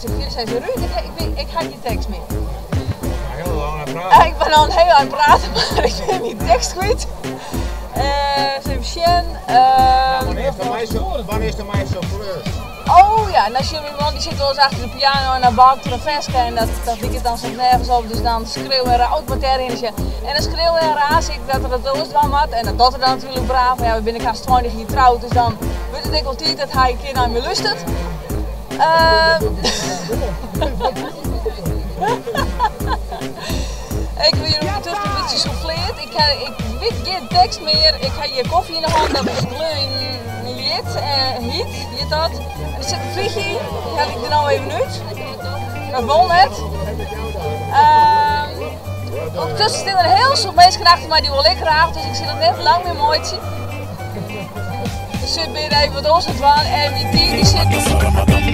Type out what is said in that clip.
stik fierder, sei se, Ruud, ik, ik, ik ha gjin tekst mear. Hiel lang aan het praten. Ik ben al hiel aan it praten, mar ik bin myn tekst kwyt. Even sjen. Wannear is de mei souffleur? Oh ja, nou sjoch, myn man dy sit wolris achter de piano en dan balkt er in ferske en dat, dat liket dan soms nergens op, dus dan skreau en raas wat dêrhinne sjen. En dan skreau en raas ik dat er dat oars dwaan moat en dat docht er dan natuerlik braaf, mar ja, we binne hast 20 jier troud, dus dan wurdt it ek wol tiid dat hy in kear nei my lústeret. Ik wie ûndertusken in bytsje souffleard. Ik, ik wit gjin tekst mear. Ik ha hjir kofje yn de hân, dat is gleon hjit, hyt, hjit dat. En der sit in vliegje yn, dy haw ik der no even út. Dat wol net. Ûndertusken stean der in hiel soad minsken achter my, dy wolle ek graach, dus ik sil it net lang mear meitsje. Dus ik bin even wat oars oan it dwaan en myn tiid dy sit.